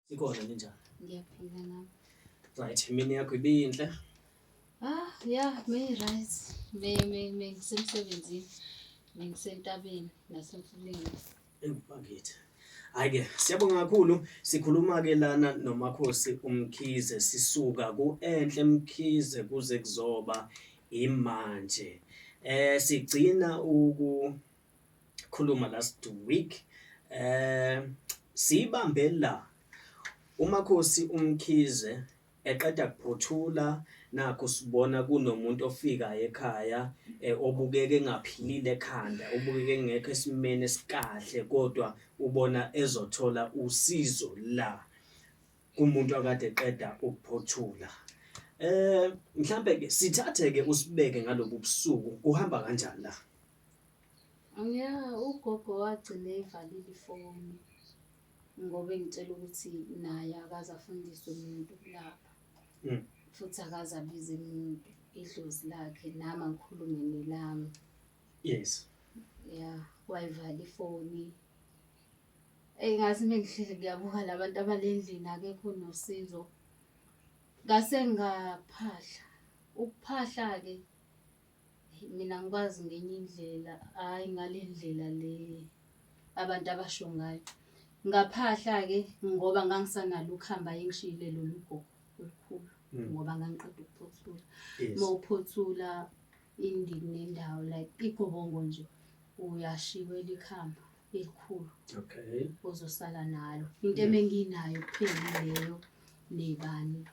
Sikhona ninjani? Ngiyaphila nami. Right, imini yakho ibiyinhle? Ah, yeah, me right. Me me me ngisemsebenzini. Ngisentabeni nasemfuleni. Ewu bakithi. Hayi ke siyabonga kakhulu sikhuluma ke lana noMakhosi uMkhize sisuka kuEnhle Mkhize kuze kuzoba imanje. Eh sigcina uku khuluma last week eh sibambe la uMakhosi uMkhize eqeda kuphothula nakho sibona kunomuntu ofikayo ekhaya eh, obukeke engaphilile ekhanda obukeke engekho esimeni esikahle kodwa ubona ezothola usizo la kumuntu akade eqeda ukuphothula eh mhlambe ke sithathe ke usibeke ngalobu busuku kuhamba kanjani la? Ya, ugogo wagcina eyivalile ifoni ngoba engitshela ukuthi naye akaze afundiswe umuntu ukulapha. Futhi akaze abize muntu, idlozi lakhe nami angikhulume nelami. Yes. Ya, wayivala ifoni. Eyi ngathi uma ngihleli ngiyabuka la bantu abale ndlini akekho onosizo. Ngase ngaphahla. Ukuphahla-ke Mina ngikwazi ngenye indlela, hhayi ngale ndlela le abantu abasho ngayo. Ngaphahla-ke ngoba ngangisanalo ukhamba ayengishiyile lona ugogo olukhulu ngoba ngangiqeda ukuphothula. Uma uphothula indini nendawo like igobongo nje uyashiwela ikhamba elikhulu ozosala nalo. Into emenginayo kuphela ileyo nebani.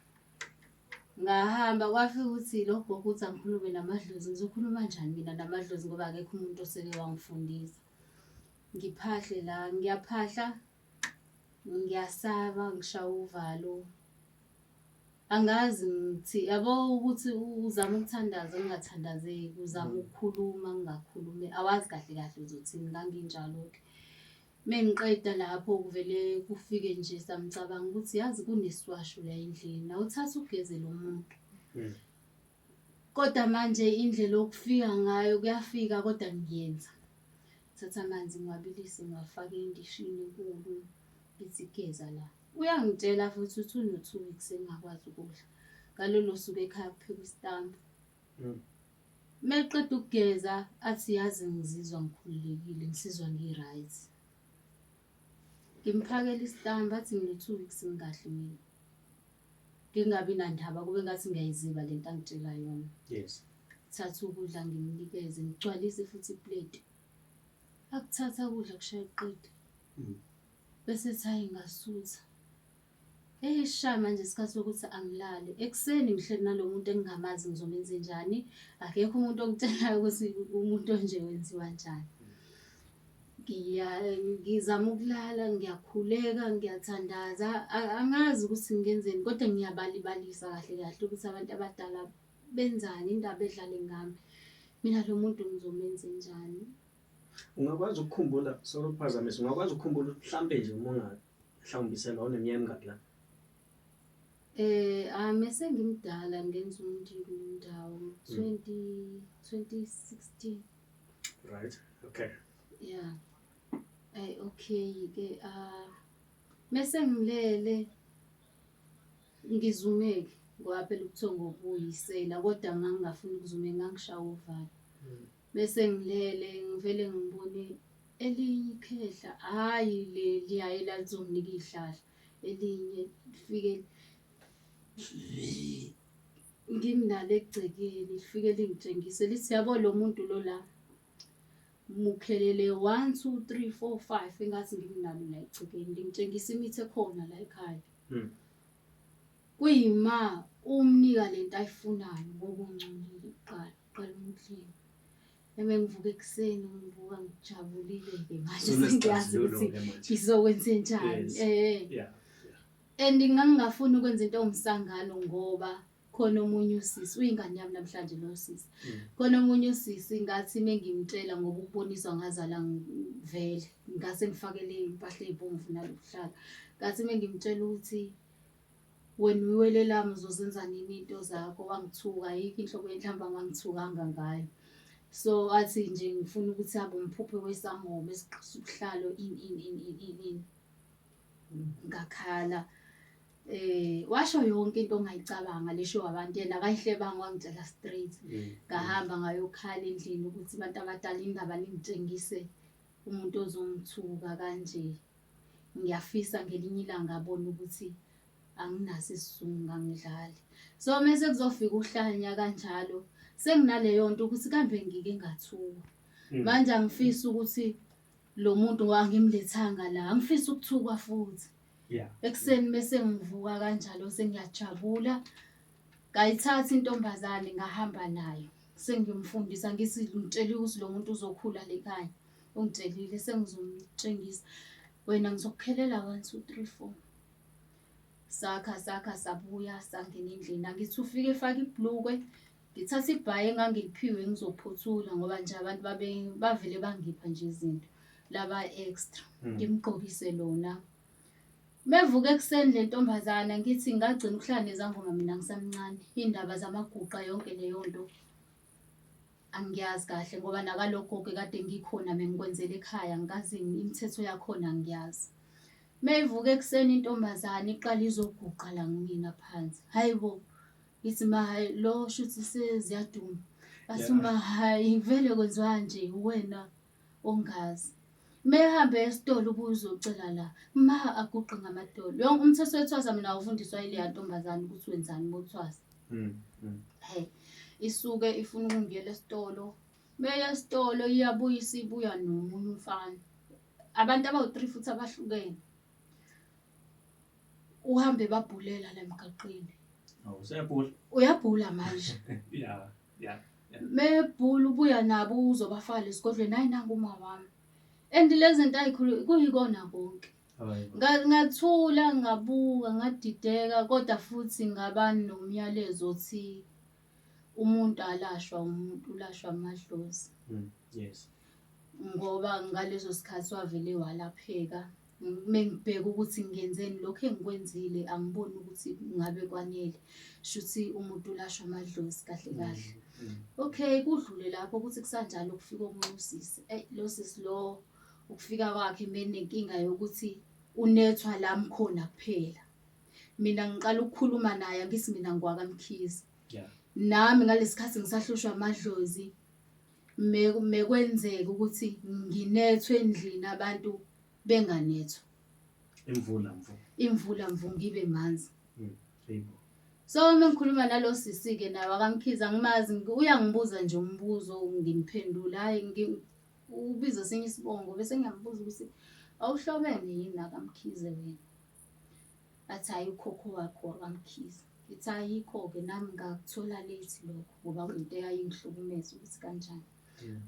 Ngahamba kwafika ukuthi lo gogo uthi angikhulume namadlozi, ngizokhuluma kanjani mina namadlozi ngoba akekho umuntu oseke wangifundisa. Ngiphahle la, ngiyaphahla, ngiyasaba, ngishawa uvalo. Angazi ngithi yabo ukuthi uzama ukuthandaza kungathandazeki, uzama ukukhuluma kungakhulumeki, awazi kahle kahle uzothini, nganginjalo-ke. Mengiqeda lapho kuvele kufike nje samcabanga ukuthi yazi kuneswasho la endlini awuthathe ugeze lo muntu. Kodwa manje indlela okufika ngayo kuyafika kodwa ngiyenza. Thatha amanzi ngiwabilise ngiwafake endishini enkulu ngithi geza la. Uyangitshela futhi uthi uno-two weeks engakwazi ukudla. Ngalolo suku ekhaya kuphekwa isitambu. Meqeda ukugeza athi yazi ngizizwa ngikhululekile ngisizwa ngi-right. Ngimphakela isitambu athi ngino-two weeks ngingadli mina. Ngingabi nandaba kube ngathi ngiyayiziba le nto angitshela yona. Yes. Thatha ukudla ngimnikeze ngigcwalise futhi ipleti. Akuthatha ukudla kushaya kuqede. Bese ethi hhayi ngasutha. Eyisha manje isikhathi sokuthi angilale. Ekuseni ngihleli nalo muntu engingamazi ngizomenzenjani. Akekho umuntu ongitshelayo ukuthi umuntu onje wenziwa njani. Ngizama ukulala, ngiyakhuleka, ngiyathandaza. Angazi ukuthi ngenzeni kodwa ngiyabalibalisa kahle kahle ukuthi abantu abadala benzani indaba edlale ngami. Mina lo muntu ngizomenzenjani. Ungakwazi ukukhumbula, sorry ukuphazamisa, ungakwazi ukukhumbula mhlampe nje uma ungahlawumbisela uneminyaka emingaki la? Eh, ah mese ngimdala ngenza umndeni nendawo 20 2016. Right. Okay. Yeah. Ay okay ke ah mese ngilele ngizumeke ngoba phela ubuthongo buyisela kodwa ngangingafuni ukuzumeka ngangishawa uvalo. Bese ngilele ngivele ngibone elinye ikhehla, hhayi leliya elalizonginika iy'hlahla, elinye lifike ngimnalo egcekeni lifike lingitshengise lithi, yabo lo muntu lo la, mukhelele one, two, three, four, five, engathi ngimnalo la egcekeni, lingitshengisa imithi ekhona la ekhaya. Kuyima umnika lento ayifunayo ngoba ungcolile kuqala. Qala umklini. Eme ngivuka ekuseni ngivuka ngijabulile-ke manje sengiyazi ukuthi ngizokwenzenjani. Eh. Yeah. And ngangingafuni ukwenza into ewumsangano ngoba khona omunye usisi uyingane yami namhlanje lo sisi. Khona omunye usisi ngathi mengimtshela ngoba ukuboniswa ngazala vele ngase ngifakele impahla ey'bomvu nalokuhlala. Ngathi mengimtshela ukuthi Wena uyiwele lami uzozenza nini iy'nto zakho wangithuka ayikho inhlobo yenhlamba angangithukanga ngayo. So athi nje ngifuna ukuthi abe umphuphe wesangoma esiqhisa ubuhlalo ini ini ini ini ini ini. Ngakhala. Washo yonke into ongayicabanga lesho abantu yena akayihlebanga wangitshela straight. Ngahamba ngayokhala endlini ukuthi abantu abadala indaba ningitshengise umuntu ozongithuka kanje. Ngiyafisa ngelinye ilanga abone ukuthi anginaso isizungu angidlali. So mese kuzofika uhlanya kanjalo senginaleyo nto ukuthi kambe ngike ngathukwa. Manje angifisi ukuthi lo muntu angimlethanga la, angifisi ukuthukwa futhi. Ekuseni mese ngivuka kanjalo sengiyajabula. Ngayithatha intombazane ngahamba nayo. Sengiyomfundisa ngithi ngitsheliwe ukuthi lo muntu uzokhula le khaya. Ungitshelile sengizomtshengisa. Wena ngizokukhelela 1 2 3 4. Sakha sakha sabuya sangena endlini. Angithi ufike efake ibhlukwe. Ngithatha ibhayi engangiliphiwe ngizophothula ngoba nje abantu babe bavele bangipha nje izinto laba extra. Ngimgqokise lona. Mevuka ekuseni le ntombazana ngithi ngagcina ukuhlala nezangoma mina ngisamncane. Iy'ndaba zamaguqa yonke leyo nto angiyazi kahle ngoba nakalokho-ke kade ngikhona bengikwenzela ekhaya ngikaze imithetho yakhona angiyazi. Meyivuka ekuseni intombazane iqala izoguqa la kumina phansi. Hayi bo, ngithi ma hayi lo shuthi seziyaduma. Bathi ma hayi vele kwenziwa nje uwena ongazi. Mehambe esitolo ubuye uzocela la. Ma aguqe ngamadolo. Yonke umthetho wethwasa mina awufundiswa yileya ntombazane ukuthi wenzani uma uthwasa. He. Isuke ifuna ukungiyela esitolo. Meya esitolo iyabuya isibuya nomunye umfana. Abantu abawu-3 futhi abahlukene. Uhambe babhulela la emgaqweni. Awu useyabhula. Uyabhula manje. Yeah, yeah. Mebhula ubuya nabo uzobafaka lesigodlweni hayi nangu uma wami. And lezi zinto ayikhulu kuyikona konke. Ngathula ngabuka ngadideka kodwa futhi ngaba nomyalezo othi umuntu alashwa umuntu ulashwa amadlozi. Yes. Ngoba ngaleso sikhathi wavele walapheka. Mengibheka ukuthi ngiyenzeni lokhu engikwenzile angiboni ukuthi ngabe kwanele. Shuthi umuntu ulashwa amadlozi kahle kahle. Okay, kudlule lapho ukuthi kusanjalo kufika omunye usisi. Eyi lo sisi lo ukufika kwakhe menenkinga yokuthi unethwa la mkhona kuphela. Mina ngiqala ukukhuluma naye angithi mina ngwakaMkhize. Nami ngalesikhathi ngisahlushwa amadlozi mekwenzeka ukuthi nginethwe endlini abantu benganethwa. Imvula mvu. Imvula mvu ngibe manzi. So uma ngikhuluma nalo sisi-ke naye wakaMkhize angimazi uyangibuza nje umbuzo ngimphendula hhayi ubiza esinye isibongo bese ngiyambuza ukuthi awuhlobene yini nakaMkhize wena? Athi hhayi ukhokho wakho wakaMkhize. Ngithi ayikho-ke nami ngakuthola late lokho ngoba kuyinto eyayingihlukumeza ukuthi kanjani.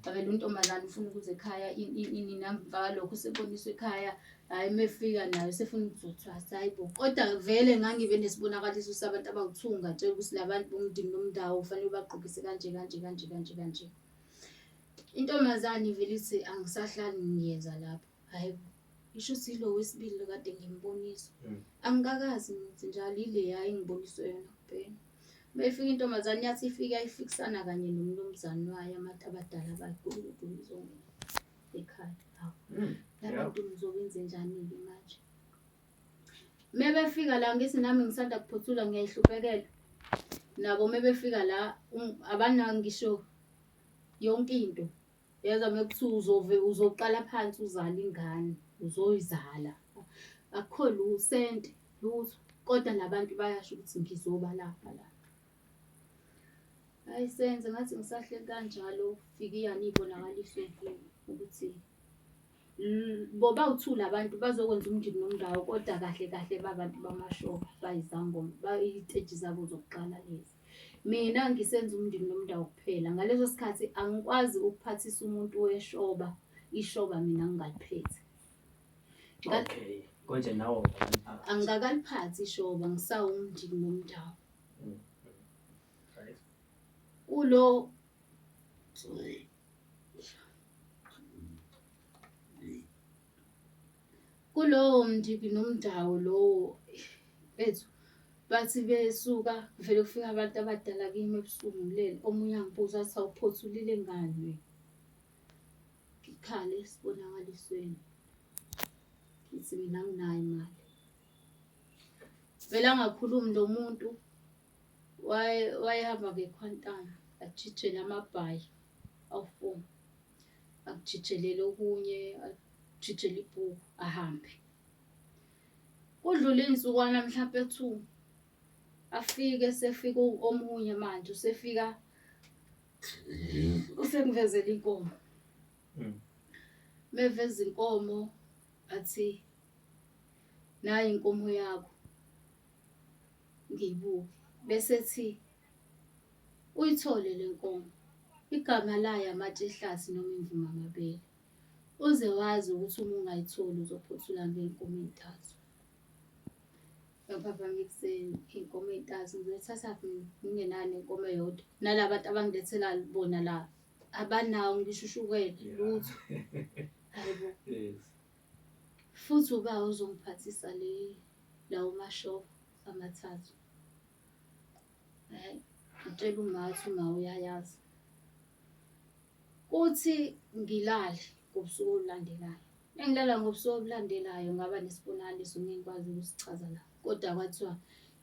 Ngavele untombazane ufuna ukuza ekhaya ini nami lokho useboniswa ekhaya hhayi uma efika nayo sefuna ukuzothwasa hhayi bo. Kodwa vele ngangibe nesibonakaliso sabantu abawu-two ngatshela ukuthi la bantu bomndeni nomndawo kufanele ubagqokise kanje kanje kanje kanje kanje. Intombazane ivele ithi angisahlali ngiyeza lapho. Hhayi bo, isho ukuthi yilo wesibili lo kade ngimbonisa. Angikakazi ngithi njalo ileya engiboniswe yona kuphela. Beyifika intombazane yathi ifika ifikisana kanye nomnumzane wayo abantu abadala bakhe ngizongena ekhaya. Hawu, labantu ngizokwenze njani-ke manje? Mebefika la ngithi nami ngisanda kuphothula ngiyayihluphekela. Nabo mebefika la abana ngisho yonke into. Yezwa mekuthiwa uzove uzoqala phansi uzale ingane, uzoyizala. Akukho lusente lutho kodwa labantu bayasho ukuthi ngizoba lapha la. Hayi senze ngathi ngisahleli kanjalo fika iyani ibonakaliswe kimi ukuthi bobawu-two labantu bazokwenza umndeni nomndawo kodwa kahle kahle babantu bamashoba bayizangoma bayiteji zabo zokuqala lezi. Mina ngisenza umndeni nomndawo kuphela ngaleso sikhathi angikwazi ukuphathisa umuntu weshoba ishoba mina ngingaliphethe. Okay, konje nawe awukaliphathi. Angikaliphathi ishoba ngisawumndeni nomndawo. Right. Kulo kulowo mndiki nomndawo lowo bethu bathi besuka vele kufika abantu abadala kimi ebusuku ngilele omunye angibuza athi awuphothulile ngani wena. Ngikhale esibonakalisweni. Ngithi mina anginayo imali. Vele angakhulumi lo muntu wayehamba ngekhwantana ajijele amabhayi awu-four, akujijelele okunye, ajijele ibhuku ahambe. Kudlule iy'nsukwana mhlampe two, afike sefika omunye manje usefika usengivezela inkomo. Meveza inkomo athi nayi inkomo yakho ngiyibuke bese ethi uyithole le nkomo igama layo amatshe ehlathi noma imvuma amabele uze wazi ukuthi uma ungayitholi uzophothula ngey'nkomo ey'ntathu. Ngaphaphama ekuseni iy'nkomo ey'ntathu ngizoyithathaphi ngingenayo nenkomo eyodwa nala bantu abangilethela bona la abanawo ngisho ushukela lutho. Hayi bo. Yes. Futhi ubaba uzongiphathisa le lawo mashoba amathathu. Hhayi, ngitshela uma ukuthi uma uyayazi. Kuthi ngilale ngobusuku obulandelayo. Engilala ngobusuku obulandelayo ngaba nesibonakaliso ngeke ngikwazi ukusichaza la. Kodwa kwathiwa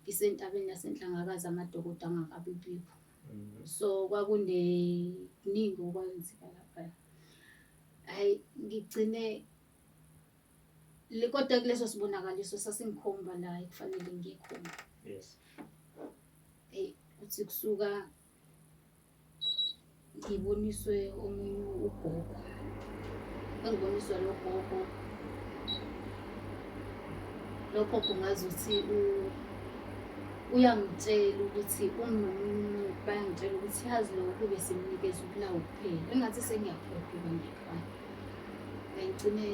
ngisentabeni yaseNhlangakazi amadokodo angakabi bikho. So kwakunekuningi okwenzeka laphaya. Hhayi ngigcine kodwa kuleso sibonakaliso sasingikhomba la ekufanele ngiye khona. Yes. Eyi kuthi kusuka ngiboniswe omunye ugogo. Engiboniswa lo gogo, lo gogo ngazuthi uyangitshela ukuthi umnomunye umuntu bayangitshela ukuthi yazi lo kube simnikeza ubulawo kuphela. Engathi sengiyagoduka ngekhaya. Ngigcine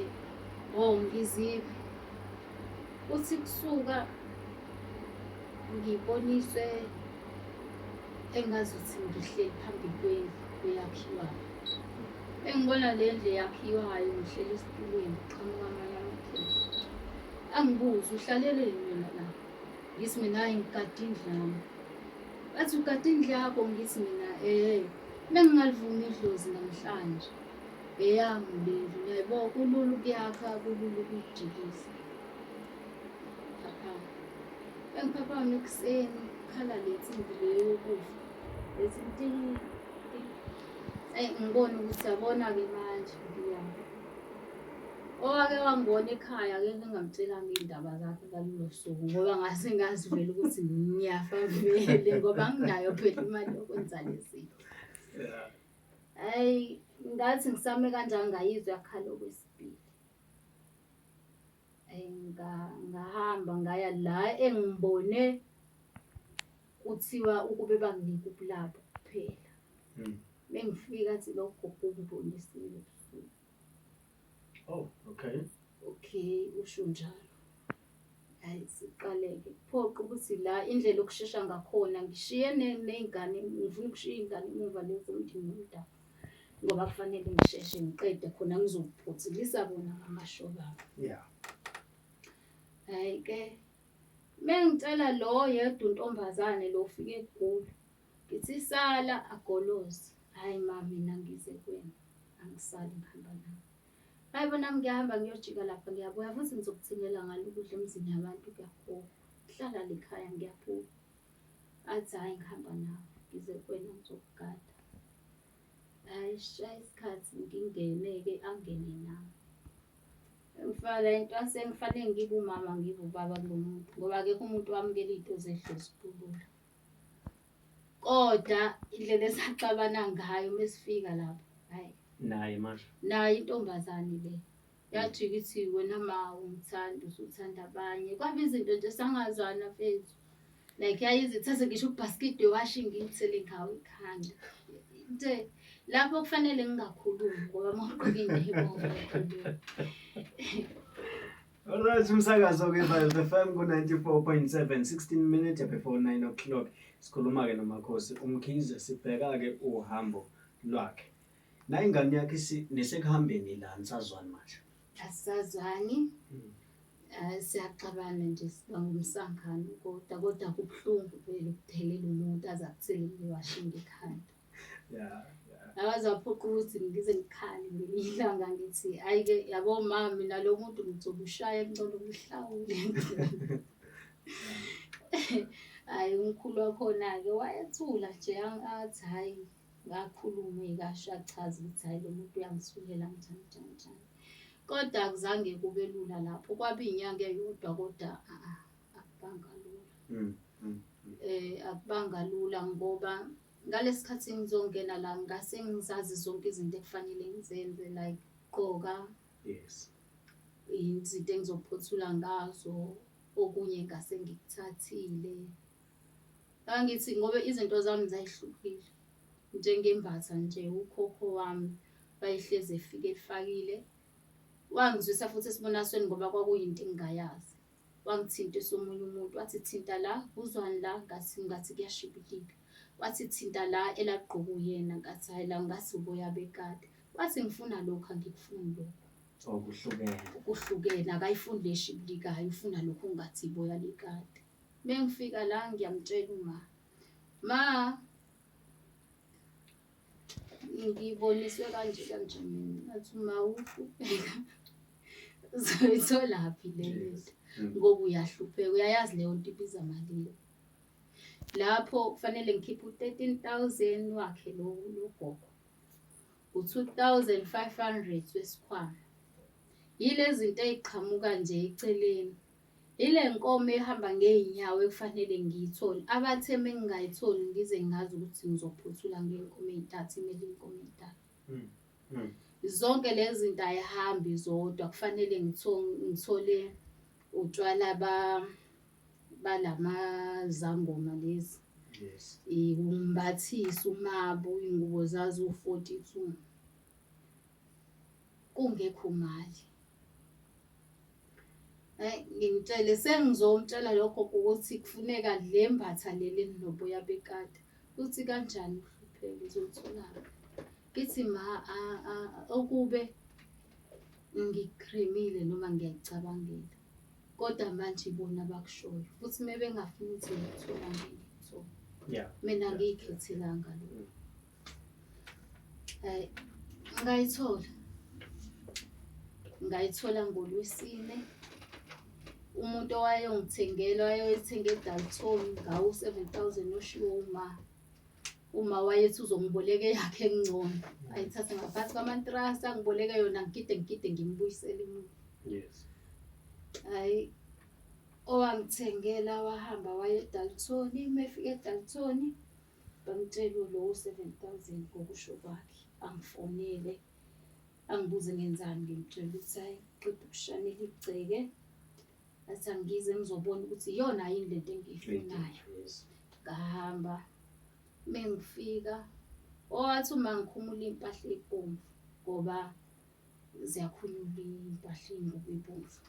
oh ngizive uthi kusuka ngiboniswe engazuthi ngihleli phambi kwendlu eyakhiwayo. Engibona le ndlu eyakhiwayo ngihleli esitulweni kuqhamuka amanye amakhehla. Angibuze uhlaleleni wena la? Ngithi mina hhayi ngigada indlu yami. Bathi ugada indlu yakho ngithi mina eh mengingalivumi idlozi namhlanje eyami le ndlu niyayibona kulula ukuyakha kulula ukuyidiliza. Phaphama. Engiphaphama ekuseni kukhala le nsimbi le yokufa. Ethi ting ting. Eyi ngibone ukuthi yabona-ke manje ngiyaphi. Owake wangibona ekhaya ake ngingamtshelanga iy'ndaba zakhe ngalolo suku ngoba ngase ngazi vele ukuthi ngiyafa vele ngoba anginayo phela imali yokwenza le zinto. Hhayi ngathi ngisame kanjani ngayizwa yakhala okwesibili. Ngahamba ngaya la engibone kuthiwa ukube banginika ubulapho kuphela. Mengifika athi lo gogo ungibonisile ebusuku. Oh, okay. Okay, usho njalo. Hhayi siqale-ke kuphoqa ukuthi la indlela yokushesha ngakhona ngishiye ney'ngane ngifuna ukushiya iy'ngane emuva lezi zomndeni nomdabu. Ngoba kufanele ngisheshe ngiqede khona ngizophuthelisa bona ngamashoba. Yeah. Hhayi-ke mengicela lo yedwa untombazane lo ufike egula. Ngithi sala agoloze. Hhayi ma mina ngize kuwena angisali ngihamba nawe. Hayi bo nami ngiyahamba ngiyojika lapha ngiyabuya futhi ngizokuthengela ngalo ukudla emzini yabantu kuyakhokhwa. Hlala la ekhaya ngiyaphuma. Athi hhayi ngihamba nawe ngize kuwena ngizokugada. Hhayi sishaya isikhathi ngingene-ke angene nami. Ngifaka into sengifanele ngibe umama ngibe ubaba kulo muntu ngoba akekho umuntu owamukela iy'nto zedlozi kulula. Kodwa indlela esaxabana ngayo mesifika lapho, hhayi. Naye manje. Naye intombazane le. Yajika ithi wena ma ungithanda usuthanda abanye. Kwaba izinto nje sangazwana mfethu. Like yayize ithathe ngisho ubhasikidi wewashing ngiyithele ngawo ekhanda. Nje lapho kufanele ngingakhulumi ngoba uma ugqoke into ebomvu awukhulumi. Alright, umsakazo ke Vibes FM ku 94.7 16 minutes before 9 o'clock. Sikhuluma ke noMakhosi uMkhize sibheka ke uhambo lwakhe. Na ingane yakhe nisekuhambeni la nisazwani manje. Asisazwani. Siyaxabana nje siba ngumsangano kodwa kodwa kubuhlungu vele ukuthelela umuntu aze akuthelele iwashing ekhanda. Yeah. Ngaze waphoqa ukuthi ngize ngikhale ngelinye ilanga ngithi hhayi-ke yabo ma mina lo muntu ngizokushaya ngicela ukuhlawule. Hhayi umkhulu wakhona-ke wayethula nje athi hhayi ngakhulume kasho achaze ukuthi hhayi lo muntu uyangisulela njani njani njani. Kodwa akuzange kube lula lapho, kwaba iy'nyanga eyodwa kodwa akubanga lula. Akubanga lula ngoba ngalesi khathi ngizongena la ngase ngizazi zonke izinto ekufanele ngizenze like gqoka. Yes. Izinto engizophothula ngazo, okunye ngase ngikuthathile. Ngangithi ngoba izinto zami zayihlukile. Njengembatha nje ukhokho wami wayehlezi efike efakile. Wangizwisa futhi esibonasweni ngoba kwakuyinto engingayazi. Wangithintisa omunye umuntu wathi thinta la, kuzwani la, ngathi ngathi kuyashibilika. Wathi thinta la elagqoka uyena, ngathi hhayi la ngathi uboya bekati. Wathi ngifuna lokhu angikufuni lokhu. Okuhlukene. Okuhlukene akayifuni le eshibilikayo ufuna lokhu ongathi iboya lekati. Mengifika la ngiyamtshela uma, ma ngiboniswe kanje kanje mina ngathi uma uhlupheka uzoyitholaphi le nto ngoba uyahlupheka uyayazi leyo nto ibiza malini. Lapho kufanele ngikhiphe u-13,000 wakhe lo gogo, u-2,500 wesikhwama. Yile zinto ey'qhamuka nje eceleni. Ile nkomo ehamba ngey'nyawo ekufanele ngiyithole. Abathe uma ngingayitholi ngize ngazi ukuthi ngizophothula ngey'nkomo ey'ntathu, imele iy'nkomo ey'ntathu. Zonke lezi zinto ayihambi zodwa, kufanele ngithole utshwala balamazangoma lezi. Yes. Umbathise umabo iy'ngubo zaziwu-42. Kungekho mali. Ngimtshele sengizomtshela lokho ukuthi kufuneka le mbatha leli elinoboya bekati. Uthi kanjani uhlupheke uzolitholaphi? Ngithi ma okube ngikukremile noma ngiyayicabangela. Kodwa manje ibona abakushoyo futhi uma bengafuni ukuthi ngikuthola ngeke ngikuthole. Yeah. Mina angiyikhethelanga lokho. Hhayi, ngayithola. Ngayithola ngoLwesine. Umuntu owayeyongithengela wayeyoyithenga eDalton ngawu-seven thousand oshiwo uma. Uma wayethi uzongiboleka eyakhe engcono. Ayithathe ngaphansi kwamantrasi angiboleke yona ngigide ngigide ngimbuyisele emuva. Yes. Hhayi, owangithengela wahamba waya eDalton, uma efika eDalton bamtshela lowo 7000 ngokusho kwakhe. Angifonele, angibuze ngenzani, ngimtshela ukuthi hhayi ngiqeda ukushanela igceke. Athi angize ngizobona ukuthi iyona yini lento engiyifunayo. Yes. Ngahamba, mengifika owathi uma ngikhumula iy'mpahla ey'bomvu ngoba ziyakhulula iy'mpahla iy'ngubo ey'bomvu.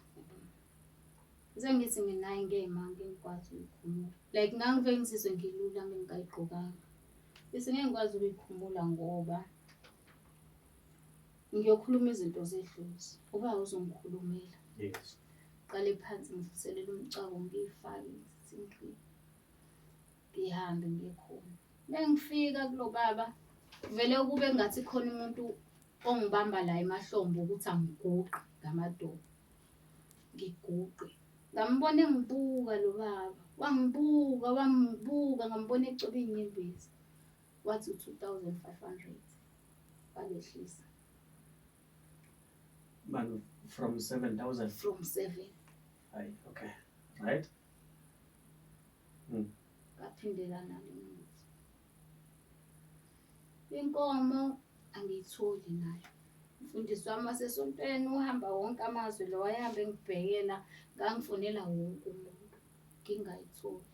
Sengithi mina hhayi ngeke ma ngeke ngikwazi ukuyikhumula. Like ngangivele ngizizwe ngilula uma ngingayigqokanga. Bese ngeke ngikwazi ukuyikhumula ngoba ngiyokhuluma izinto zedlozi. Ubaba uzongikhulumela. Yes. Qale phansi ngivuselele umcako ngiyifake ngithi ngqi. Ngihambe ngiye khona. Mengifika kulo baba vele kube ngathi khona umuntu ongibamba la emahlombe ukuthi angiguqe ngamadolo. Ngiguqe. Ngambona engibuka lo baba. Wangibuka, wangibuka, ngambona ecwebe iy'nyembezi. Wathi u-2500. Wakehlisa. Man, from 7,000? From 7. Hayi, okay. Right? Ngaphindela nalo umuthi. Inkomo angiyitholi nayo. Umfundisi wami wasesontweni uhamba wonke amazwe lo wayehamba engibhekela, ngangifonela wonke umuntu ngingayitholi.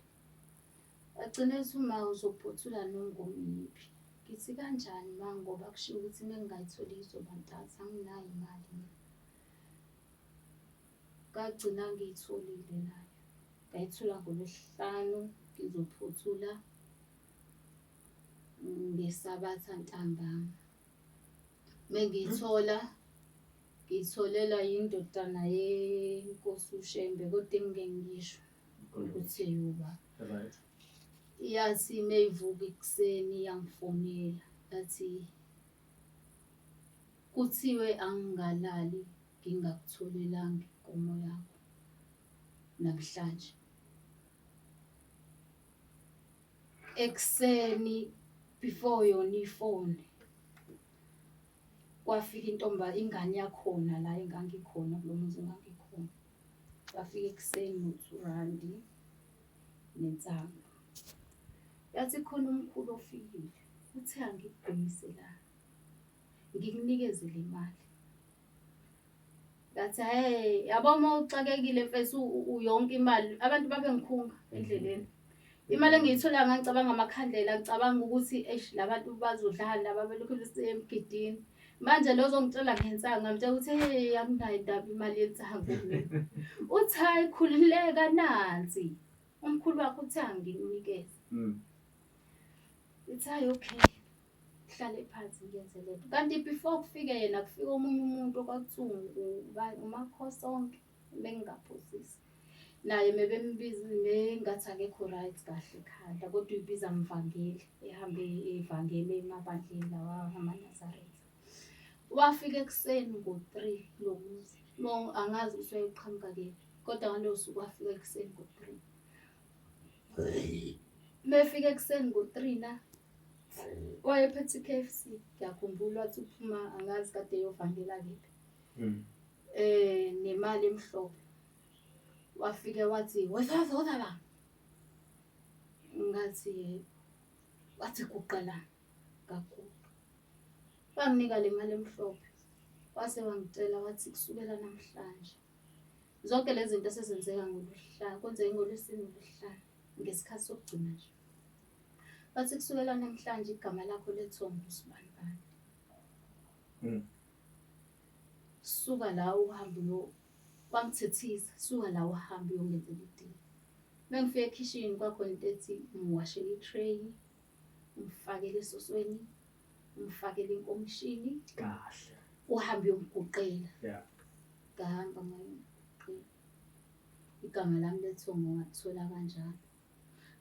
Agcine ethi uma uzophothula nongoma iyiphi. Ngithi kanjani ma ngoba kushiwo ukuthi uma ngingayitholi izoba ntathu anginayo imali mina. Ngagcina ngiyitholile nayo. Ngayithola ngoLwesihlanu ngizophothula ngeSabatha ntambama. Mengiyithola ngiyitholelwa yindodana yenkosi uShembe kodwa engike ngisho ukuthi eyuba. Right. Yathi meyivuka ekuseni yangifonela yathi kuthiwe angingalali ngingakutholelanga inkomo yakho namhlanje. Ekuseni before yona ifoni kwafika intomba ingane yakhona la engangikhona kulo muzi engangikhona. Bafika ekuseni no-two randi nensangu. Yathi khona umkhulu ofikile, uthe angikubhemise la, ngikunikeze le mali. Ngathi hey, yabo uma uxakekile mfethu yonke imali abantu babengikhunga endleleni. Imali engiyithola ngangicabanga amakhandlela, ngicabanga ukuthi eish labantu bazodlala laba belokhu besiya emgidini. Manje lo ozongitshela ngensangu ngamtshela ukuthi hey anginayo indaba imali yensangu mina. Uthi hayi khululeka nansi. Umkhulu wakho uthe angikunikeze. Ithi hayi okay. Hlale phansi ngiyenze lento. Kanti before kufike yena kufika omunye umuntu okwakuthiwa uMakhosonke mengingaphosisi. Naye mebembiza mengathi akekho right kahle ekhanda kodwa uyibiza mvangeli ehambe evangeli emabandleni lawa amaNazaretha. Wafika ekuseni ngo-3 kulo muzi. Angazi ukuthi wayeqhamuka kephi kodwa ngalowo suku wafika ekuseni ngo-3. Mefika ekuseni ngo-3 na wayephethe i-K_F_C ngiyakhumbula wathi uphuma angazi kade eyovangela kephi. Nemali emhlophe. Wafike wathi woza woza woza la. Ngathi yebo. Wathi guqa la. Ngaguqa. Wanginika le mali emhlophe. Wase wangitshela wathi kusukela namhlanje zonke lezi zinto esezenzeka ngolwesihlanu, kwenzeke ngolwesine nolwesihlanu ngesikhathi sokugcina nje. Wathi kusukela namhlanje igama lakho lethongo usibanibani. Suka la uhambe uyo wangithethisa, suka la uhambe uyongenzela idini. Mengifika ekhishini kwakhona into ethi ngiwashele i-tray, umfakele esosweni, umfakele enkomishini. Kahle. Uhambe uyomguqela. Ngahamba ngayomguqela. Igama lami lethongo ngathola kanjalo.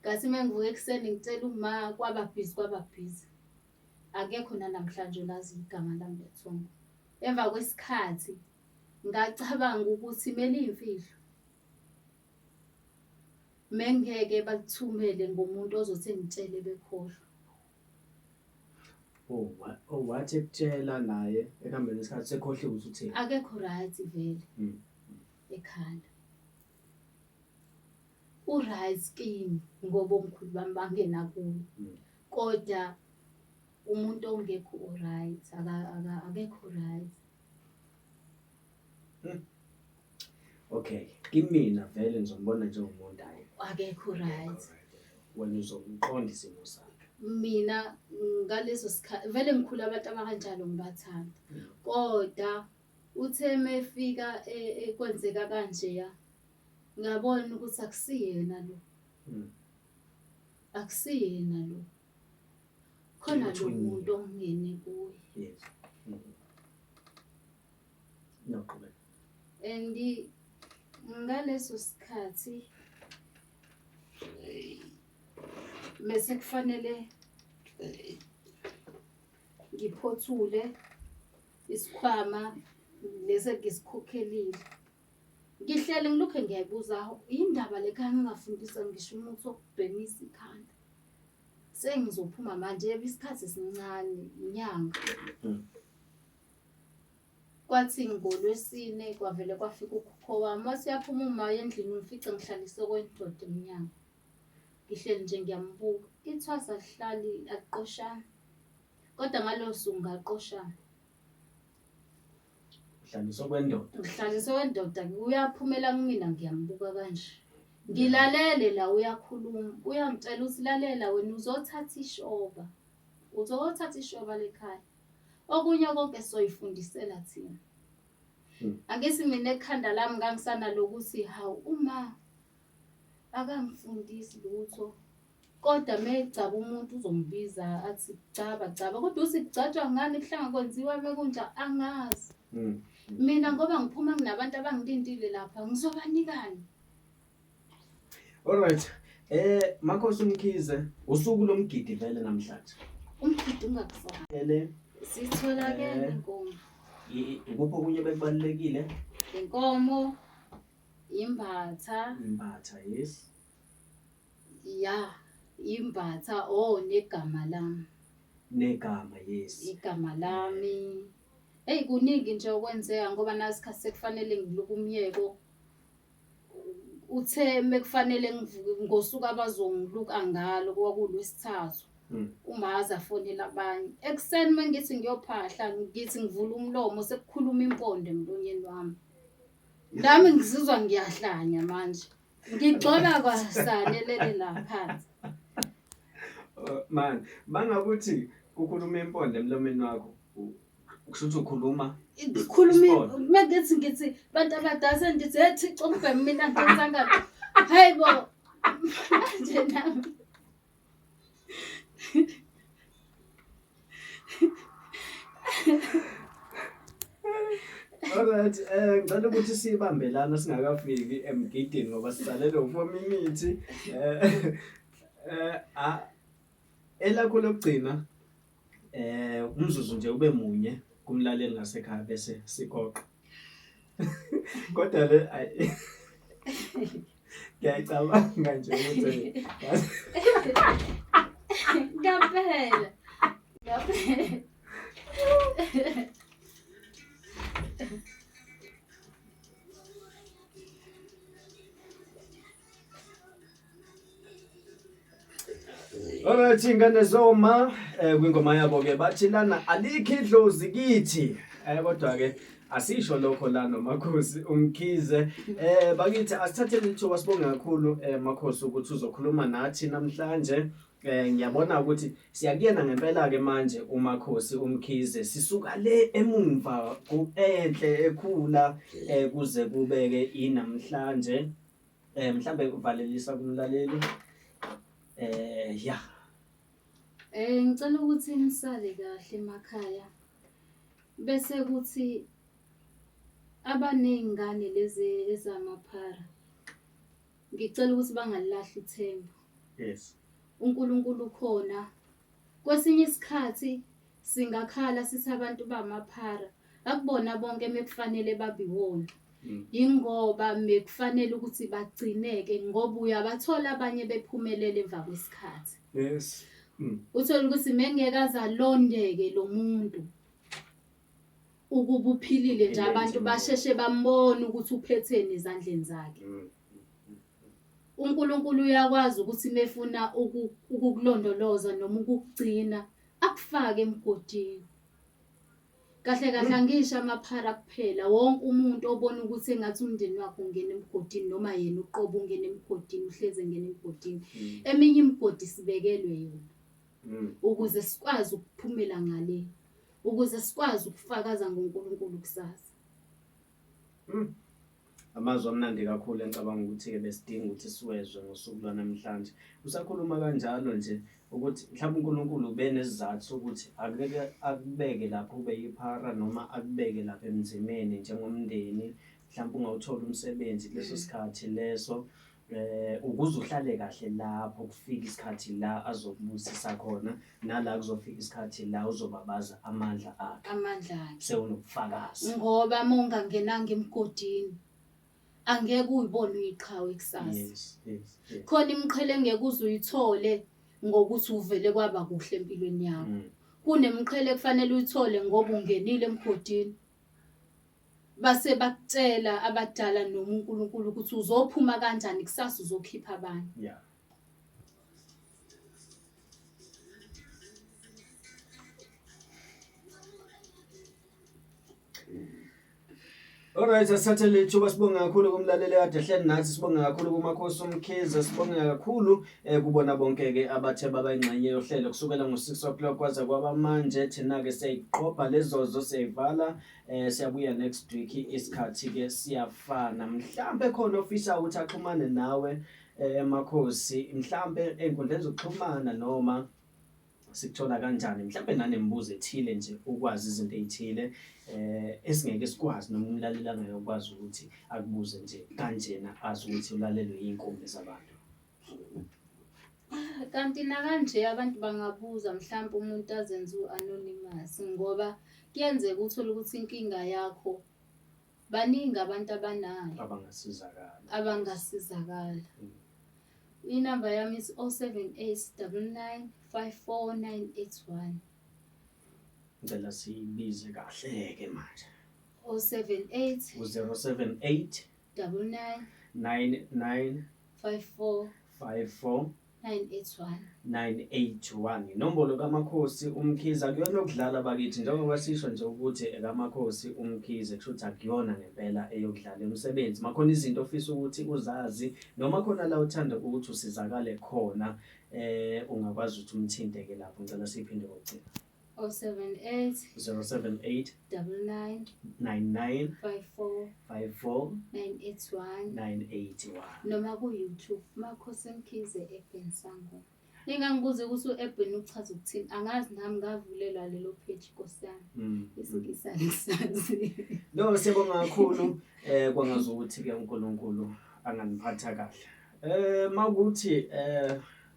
Ngathi uma ngivuka ekuseni ngitshela uma kwaba busy kwaba busy. Akekho nanamhlanje olazi igama lami lethongo. Emva kwesikhathi ngacabanga ukuthi kumele iyimfihlo. Mengeke bakuthumele ngomuntu ozothi engitshele bekhohlwa. Oh, oh wathi ekutshela naye ekuhambeni kwesikhathi sekhohliwe ukuthi utheni. Akekho right vele ekhanda. U-right kimi ngoba omkhulu bami bangena kuye. Kodwa umuntu ongekho u-right akekho right. Okay, kimina vele ngizombona njengomuntu hayi. Akekho right. Wena uzomqonda isimo sakhe. Mina ngaleso sikhathi vele ngikhula abantu abakanjalo ngibathanda. Kodwa uthe mefika kwenzeka kanjeya ngabona ukuthi akusiyena lo. Akusiyena lo. Khona lo muntu ongene kuye. Yes. No, qhubeka. And ngaleso sikhathi mese kufanele ngiphothule isikhwama lesi engisikhokhelile. Ngihleli ngilokhu ngiyayibuza indaba le khaya ngingafundiswa ngisho umuthi wokubhemisa ikhanda. Sengizophuma manje isikhathi sincane inyanga. Kwathi ngolwesine kwavele kwafika ukhokho wami wathi uyaphuma uma endlini ungifice ngihlalise kwendoda emnyango. Ngihleli nje ngiyambuka. Ithwasa alihlali aliqoshani. Kodwa ngalowo suku ngaqoshana. Uhlaliswe kwendoda. Ngihlalise kwendoda uyaphumela kumina ngiyambuka kanje. Ngilalele la uyakhuluma uyangitshela ukuthi lalela wena uzothatha ishoba. Uzothatha ishoba lekhaya. Okunye konke soyifundisela thina. Angithi mina ekhanda lami ngangisanalo ukuthi hawu uma akangifundisi lutho kodwa megcaba umuntu uzombiza athi gcaba gcaba kodwa uthi kugcatshwa ngani kuhlanga kwenziwa bekunja angazi. Mina ngoba ngiphuma nginabantu abangilindile lapha ngizobanikani? All right. Makhosi Mkhize, usuku lomgidi vele namhlanje. Umgidi ungakusali. Vele sitholakele inkomo. Ikuphi okunye bekubalulekile? Inkomo, imbatha. Imbatha, yes. Ya. Imbatha oh negama lami. Negama, yes. Igama lami. Eyi kuningi nje okwenzeka ngoba nasikhathi sekufanele ngiluke umyeko. Uthe mekufanele ngivuke ngosuku abazongiluka ngalo kwakuwuLwesithathu. Uma aze afonele abanye. Ekuseni uma ngithi ngiyophahla ngithi ngivula umlomo sekukhuluma impondo emlonyeni wami. Nami ngizizwa ngiyahlanya manje. Ngigxoba kwasani elele la phansi. Man, mangakuthi kukhuluma impondo emlomeni wakho, kusho ukuthi ukhuluma Ngikhuluma uma ngithi ngithi bantu abadala sengithi hey Thixo umbhemi mina ngenza ngathi. Hayi bo. Manje nami. Alright, ngicela ukuthi sibambe lana singakafiki emgidini ngoba sisalele u4 minutes. Eh elakho lokugcina umzuzu nje ube munye kumlaleli ngasekhaya bese sigoqa. Kodwa le ngiyacabanga nje ukuthi Ngampela. Ngampela. Alright ingane zoma kwingoma yabo ke bathi lana alikho idlozi kithi kodwa ke asisho lokho la noMakhosi uMkhize. Bakithi asithatheni ithuba sibonge kakhulu Makhosi ukuthi uzokhuluma nathi namhlanje. Ngiyabona ukuthi siyakuyena ngempela ke manje uMakhosi uMkhize, sisuka le emumva ku-enhle ekhula kuze kubeke inamhlanje. Mhlambe uvalelisa kumlaleli. Ya. Ngicela ukuthi nisale kahle emakhaya. Bese kuthi abaney'ngane lezi ezamaphara, ngicela ukuthi bangalilahli ithemba. Yes. uNkulunkulu ukhona. Kwesinye isikhathi singakhala sithi abantu bamaphara, akubona bonke mekufanele babe iwona. Yingoba mekufanele ukuthi bagcineke ngoba uyabathola abanye bephumelele emva kwesikhathi. Yes. Uthole ukuthi mengeke aze alondeke lo muntu ukuba uphilile nje, abantu basheshe bambone ukuthi uphetheni ezandleni zakhe. uNkulunkulu uyakwazi ukuthi mefuna ukukulondoloza noma ukukugcina akufake emgodini. Kahle kahle angisho amaphara kuphela, wonke umuntu obona ukuthi engathi umndeni wakhe ungena emgodini noma yena uqobo ungena emgodini, uhlezi engena emgodini. Eminye imigodi sibekelwe yona ukuze sikwazi ukuphumela ngale, ukuze sikwazi ukufakaza ngoNkulunkulu kusasa. Amazwi amnandi kakhulu engicabanga ukuthi-ke besidinga ukuthi siwezwe ngosuku lwanamhlanje. Usakhuluma kanjalo nje ukuthi mhlawumbe uNkulunkulu ubenesizathu sokuthi akeke akubeke lapho ube yiphara noma akubeke lapha emzimeni njengomndeni, mhlawumbe ungawutholi umsebenzi kuleso sikhathi leso, ukuze uhlale kahle lapho kufika isikhathi la azokubusisa khona, nala kuzofika isikhathi la uzobabaza amandla akhe. Amandla akhe. Sewunobufakazi. Ngoba uma ungangenanga emgodini angeke uyibone uyiqhawe kusasa. Yes, yes, yes. Khona imiqhele engeke uze uyithole ngokuthi uvele kwaba kuhle empilweni yakho. Kunemiqhele kufanele uyithole ngoba ungenile emgodini. Base bakutshela abadala noma uNkulunkulu ukuthi uzophuma kanjani kusasa uzokhipha abanye. Yeah. Alright, asithathe lethuba sibonge kakhulu kumlaleli kade ehleli nathi, sibonge kakhulu kuMakhosi uMkhize, sibonge kakhulu kubona bonke ke abathe baba ingxenye yohlelo kusukela ngo-6 o'clock kwaze kwaba manje. Thina ke siyayiqopha lezozo, siyayivala, siyabuya next week, isikhathi ke siyafana. Mhlambe khona ofisa ukuthi axhumane nawe Makhosi, mhlambe ey'nkundleni zokuxhumana noma sikuthola kanjani, mhlambe nanemibuzo ethile nje ukwazi izinto ey'thile esingeke sikwazi noma umlaleli angeke ukwazi ukuthi akubuze nje kanjena azi ukuthi ulalelwe iy'nkumbi zabantu. Kanti nakanje abantu bangabuza mhlampe umuntu azenze u-anonymous, ngoba kuyenzeka uthole ukuthi inkinga yakho baningi abantu abanayo abangasizakala. Abangasizakala. Inamba yami is 078 99 54981. Ngicela siyibize kahle-ke manje. 078 U-078 99 99 54 54 981. 981. Inombolo kaMakhosi uMkhize, akuyona okudlala bakithi, njengoba sisho nje ukuthi ekaMakhosi uMkhize, kusho ukuthi akuyona ngempela eyokudlala umsebenzi. Makhona izinto ofisa ukuthi uzazi noma khona la uthanda ukuthi usizakale khona, ungakwazi ukuthi umthinte-ke lapho. Ngicela siyiphinde kokugcina. 078 078 99 99 54 54 981. 981. Noma ku-YouTube, Makhosi Mkhize Eben Sangoma. Ningangibuzi ukuthi u-Eben uchaza ukuthini, angazi nami, ngavulelwa lelo page, Nkosi yami. IsiNgisi angisazi. No, siyabonga kakhulu, kwangazi ukuthi ke uNkulunkulu anganiphatha kahle. Mawukuthi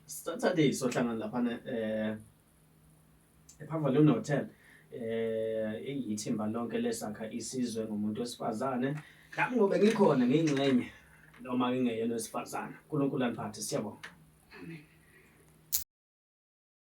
Saturday sohlangana lapha ePavilion Hotel, iyithimba lonke lesakha isizwe ngomuntu wesifazane. Nami ngobe ngikhona ngiyingxenye noma ngingeyena wesifazane. uNkulunkulu aniphathe, siyabonga. Amen.